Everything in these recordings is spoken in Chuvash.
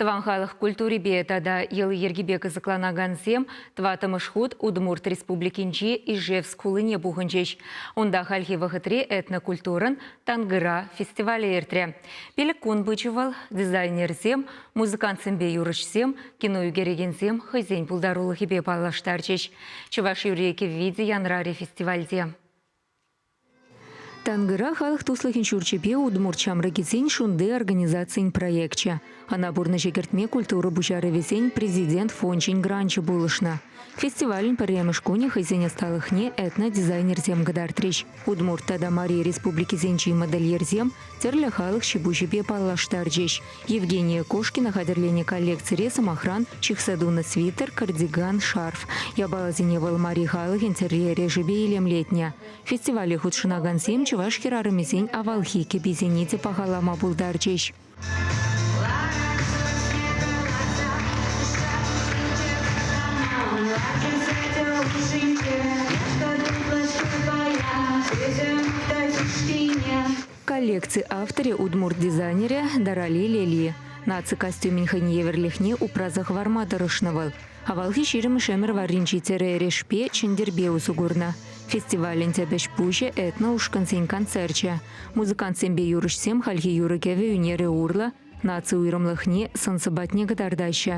Тӑван халӑх культурипе тата йӑли-йӗркипе кӑсӑкланакансем тӑваттӑмӗш хут Удмурт Республикинчи Ижевск хулине пухӑнчӗҫ. Унта хальхи вӑхӑтри этнокультурӑн Тангыра фестивалӗ иртрӗ. Пилӗк кун пычӗ вӑл. Дизайнерсем, музыкантсемпе юрӑҫсем, кино ӳкерекенсем хӑйсен пултарулӑхӗпе паллаштарчӗҫ. Чӑваш юрри кӗвви те янрарӗ фестивальте. Тангыра халӑх туслӑхӗн ҫурчӗпе Удмурт ҫамрӑкӗсен Шунты организацийӗн проекчӗ. Ӑна пурнӑҫа кӗртме культура пуҫарӑвӗсен Президент фончӗн гранчӗ пулӑшнӑ. Фестивалӗн пӗрремӗш кунӗ хӑйсен ӑсталӑхне этнодизайнерсем кӑтартрӗҫ. Удмурт тата Мари республикисенчи модельерсем тӗрлӗ халӑх ҫи-пуҫӗпе паллаштарчӗҫ. Евгения Кошкина хатӗрленӗ коллекцире, сӑмахран, ҫыхса тунӑ свитер, кардиган, шарф. Япаласене вӑл мари халӑхӗн тӗрри-эрешӗпе илемлетнӗ. Фестивале хутшӑнакансем чӑваш хӗрарӑмӗсен авалхи кӗписене те пахалама пултарчӗҫ. Коллекци авторӗ удмурт дизайнерӗ Дарали Лели. Наци костюмӗн хӑйне евӗрлӗхне упраса хӑварма тӑрӑшнӑ вӑл. Авалхи ҫирӗммӗш ӗмӗр варринчи тӗрӗ-эрешпе чӗнтӗрпе усӑ курнӑ. Фестивалӗн тӗп ӗҫ-пуҫӗ этно-ушкӑнсен концерчӗ. Музыкантсемпе юрӑҫсем хальхи юрӑ-кӗвӗ ӳнерӗ урлӑ Наци уйрӑмлӑхне, сӑн-сӑпатне кӑтартаҫҫӗ.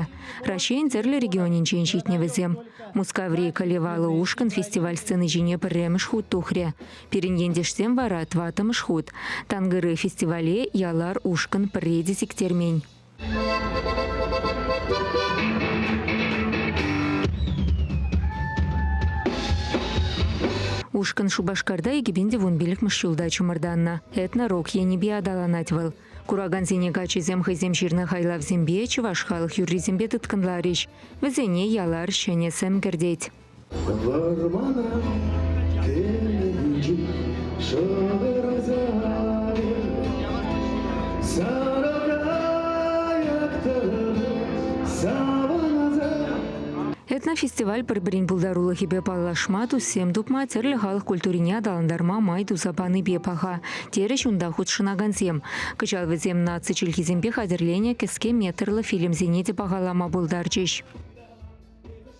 Раҫҫейӗн тӗрлӗ регионӗнчен ҫитнӗ вӗсем. Мускаври Калевала ушкӑн фестиваль сцени ҫине пӗрремӗш хут тухрӗ. Пирӗн ентешсем вара тӑваттӑмӗш хут. Тангыры фестивале Ялар ушкӑн пӗрре те сиктермен. Ушкӑн Шупашкарта 2015 ҫулта чӑмӑртаннӑ. Этно-рок енӗпе аталанать вӑл. Куракансене каччӑсем хӑйсем ҫырнӑ хайлавсемпе, чӑваш халӑх юррисемпе тыткӑнларӗҫ. Вӗсене ялар ҫӗнӗ сӗм кӗртет. Вӑрмана кӗнӗ шӑхӑрса сарӑ кайӑк савӑнса. Этнофестиваль пӗр-пӗрин пултарулӑхӗпе паллашма, туссем тупма, тӗрлӗ халӑх культурине аталантарма май туса панипе паха, терӗҫ унта хутшӑнакансем. Кӑҫал вӗсем наци чӗлхисемпе хатӗрленӗ кӗске метрлӑ фильмсене те пахалама пултарчӗҫ.